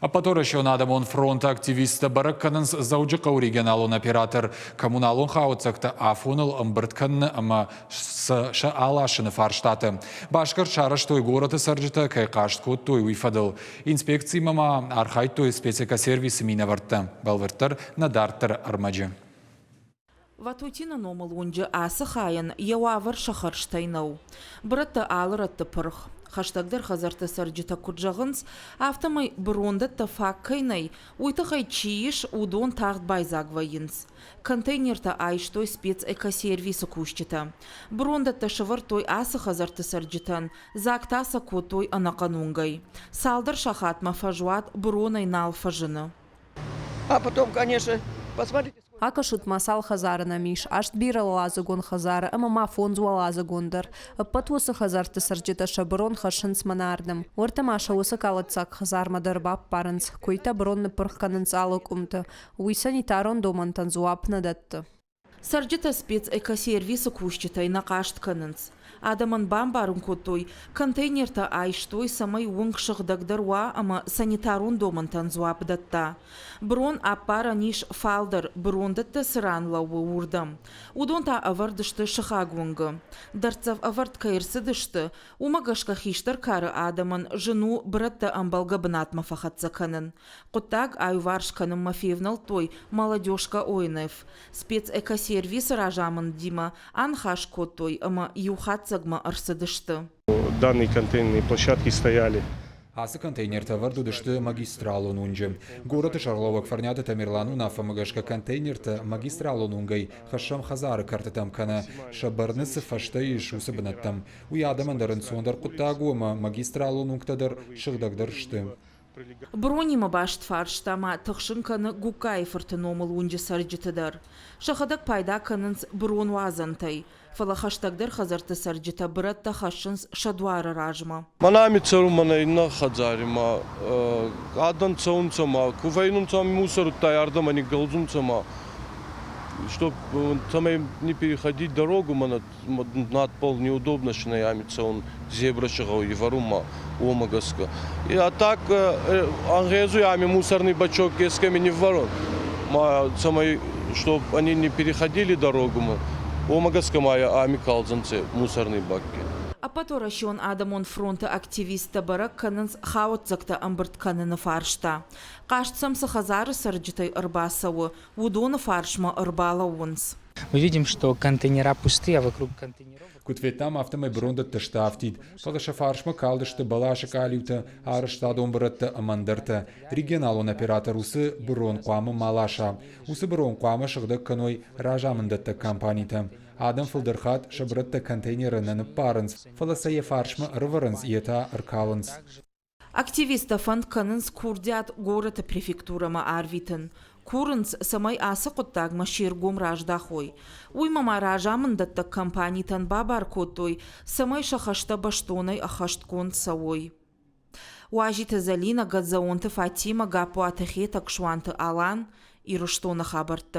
Ӕппӕтуӕрӕсеон адӕмон фронты активисттӕ бӕрӕг кӕнынц Дзӕуджыхъӕуы регионалон оператор коммуналон хауӕццӕгтӕ афоныл ӕмбырд кӕныны ӕмӕ сӕ аласыны фарстатӕ. Басгӕрст сарӕзтой горӕты цӕрджытӕ кӕй хъаст кодтой, уый фӕдыл. Инспекциимӕ ма архайдтой спецэкосервисы минӕвӕрттӕ. Бӕлвырддӕр нӕ дарддӕры ӕрмӕджы. Ватутины номыл уынджы ацы хайӕн йӕ уавӕр сӕ хӕрзтӕй нӕу. Бырӕттӕ алы рӕтты пырх. Хӕстӕгдӕр хӕдзӕртты цӕрджытӕ куыд зӕгъынц, афтӕмӕй бырондӕттӕ фаг кӕй нӕй, уый тыххӕй чи ис, уыдон тагъд байдзаг вӕййынц. Контейнертӕ айстой спецэкосервисы кусджытӕ. Бырондӕттӕ сӕвӕрдтой ацы хӕдзӕртты цӕрджытӕн, дзаг та сӕ кодтой ӕнӕхъӕн уынгӕй. Цалдӕр сахатмӕ фӕзуат быронӕй нал фӕзыны. А потом, конечно, посмотрите. Акӕсут ма, цал хӕдзары нӕм ис, аст бирӕуӕладзыгон хӕдзары ӕмӕ ма фондзуӕладзыгон дӕр. Ӕппӕт уыцы хӕдзӕртты цӕрджытӕ сӕ бырон хӕссынц мӕнӕ ардӕм. Уӕртӕ ма сӕ уыцы кӕлӕддзаг хӕдзармӕ дӕр баппарынц, куыйтӕ бырон ныппырх кӕнынц алы къуымты. Уый санитарон домӕнтӕн дзуапп нӕ дӕтты. Цӕрджытӕ спецэкосервисы кусджытӕй нӕ хъаст кӕнынц. Адӕмӕн бамбарын кодтой, контейнертӕ айстой, цӕмӕй уынг сыгъдӕгдӕр уа ӕмӕ санитарон домӕнтӕн дзуапп дӕтта. Брон ӕппарӕн ис фалдӕр, бырондӕттӕ цы ран лӕууы, уырдӕм. Уыдон та ӕвӕрд сты сыхаг уынгы. Дӕрддзӕф ӕвӕрд кӕй ӕрцыдысты, уымӕ гӕсгӕ хистӕр кары адӕмӕн зын у бырӕттӕ ӕмбӕлгӕ бынатмӕ фӕхӕццӕ кӕнын. Хъуыддаг аиуварс кӕнынмӕ февнӕлдтой Молодежка ОНФ, спецэкосервисы разамындимӕ аныхас кодтой ӕмӕ иу хатдзӕгмӕ ӕрцыдысты. Данные контейнерные площадки стояли. Ацы контейнертӕ ӕвӕрд уыдысты магистралон уынджы. Горӕты сӕргълӕууӕг Фӕрниаты Тамерланы уынаффӕмӕ гӕсгӕ контейнертӕ магистралон уынгӕй хӕссӕм хӕдзары кӕртытӕм кӕнӕ сӕ бӕрны цы фӕстӕ ис, уыцы бынӕттӕм. Уый адӕмӕн дӕр ӕнцондӕр хъуыддаг у ӕмӕ магистралон уынгтӕ дӕр сыгъдӕгдӕр сты. Бронимӕ баст фарста ма тыхсын кӕны Гугкайы-фырты номыл уынджы цӕрджыты дӕр. Сӕхӕдӕг пайда кӕнынц бронуадзӕнтӕй, фӕлӕ хӕстӕгдӕр хӕдзӕртты цӕрджытӕ бырӕттӕ хӕссынц сӕ дуары размӕ. Мӕнӕ ами цӕрун, мӕнӕ иннӕ хӕдзари ма адӕн цӕунцӕ ма, ку фӕйнунцӕ ами мусорудтай, ардӕмӕ ниггӕлдзунцӕ ма, чтоб цӕмӕй не переходить дорогу, мӕнӕ надпол неудобно ами цӕун зебра гъӕуй ивӕрунмӕ, уомӕ гӕсгӕ. А так ӕнгъезуй ами мусорный бачок ескӕми ниввӕрун, ма цӕмӕй чтоб они не переходили дорогу, уомӕ гӕсгӕ ма ами калдзӕнцӕ мусорный бакки. Ӕппӕтуӕрӕсеон адӕмон фронты активисттӕ бӕрӕг кӕнынц хауӕццӕгтӕ ӕмбырд кӕныны фарста. Хъаст сӕм цы хӕдзары цӕрджытӕй ӕрбацӕуы, уыдоны фарсмӕ ӕрбалӕууынц. Мы видим, что контейнера пустые, а вокруг контейнеров... Куыд федтам, афтӕмӕй бырондӕттӕ сты афтид, фӕлӕ сӕ фарсмӕ калдысты бӕласы къалиутӕ, арӕзтадон бырӕттӕ ӕмӕ ӕндӕртӕ. Регионалон оператор уыцы бырон хъуамӕ ма ласа. Уыцы бырон хъуамӕ сыгъдӕг кӕной разамындӕттӕг компанитӕ. Адӕм фылдӕр хатт сӕ бырӕттӕ контейнеры нӕ ныппарынц, фӕлӕ сӕ йӕ фарсмӕ ӕрывӕрынц, йе та ӕркалынц. Активисттӕ фӕнд кӕнынц курдиат горӕты префектурӕмӕ арвитын. Курынц, цӕмӕй ацы хъуыддагмӕ се ргом раздахой. Уыимӕ ма разамындӕттӕг компанитӕн бабар кодтой, цӕмӕй сӕ хӕстӕ бӕстонӕй ӕххӕстгонд цӕуой. Уазиты Зӕлинӕ, Гӕдзӕонты Фатимӕ, Гаппуаты Хетӕг, Суанты Алан, Ирыстоны хабӕрттӕ.